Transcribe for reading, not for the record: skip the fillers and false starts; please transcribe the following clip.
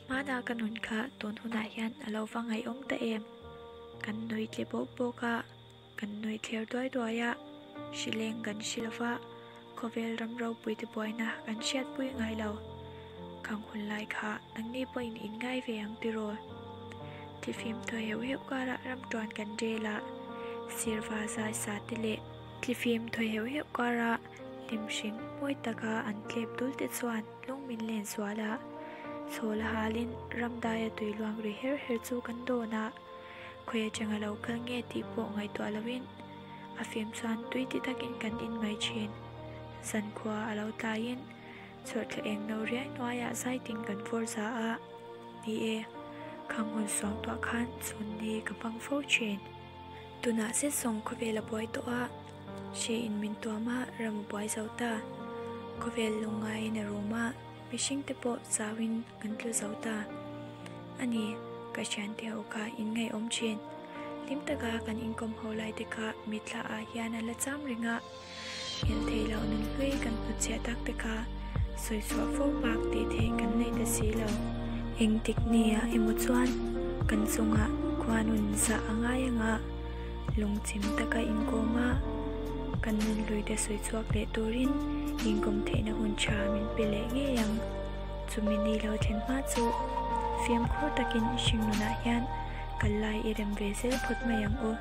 Hmana ka nun kha tun hunah hian a lo va ngaihawm ta em? Kan nui tle bawk bawk a, kan nui thler duai duai a, hrileng kan hre lo va, khawvel ram ropui te buaina kan hriatpui ngai lo. Khang hun lai kha nangni pawhin in ngai ve ang tiraw? Thlifim thaw heuh heuh karah ram tuan kan rel a, sirva zai sa te leh thlifim thaw heuh heuh karah hnim hring mawi taka an tlep dul te chuan lung min len zual a, chhawl a halin ramdaia tui luang ri her her chu kan dawn a, khawi atanga lo kal nge tih pawh ngaihtuah loin a fim chuan tui ti takin kan in mai thin. Zankhua a lo tlaiin chawrhthla eng no riai hnuaiah zaitin kan vawr za a, ni e, khang hun suangtuah khan chhun ni ka hmang fo thin. Tunah zet zawng khawvel a buai tawh a, hri in min tuam a, ram a buai zo ta. Khawvel lungngaiin a rum a, mihring te pawh chauin kan tlu zo ta. A ni, ka thiante ho kha in ngaihawm thin. Hlim taka kan inkawm ho lai te kha mitthla ah hian a la cham reng a, nghilh theih loh nun hlui kan hnutchhiah tak te kha sawi chhuah fo bak tih theih kan nei ta si lo. Engtik nia emaw chuan kan chungah khuanun zah a ngai ang a, lungchim taka inkawm a, kan nun hlui te sawi chhuak leh turin inkawm theihna hun tha min pe leh ngei ang. Chumi ni lo thlen hma chu fimkhur takin hringnunah hian kal lai i rem ve zel phawt mai ang u.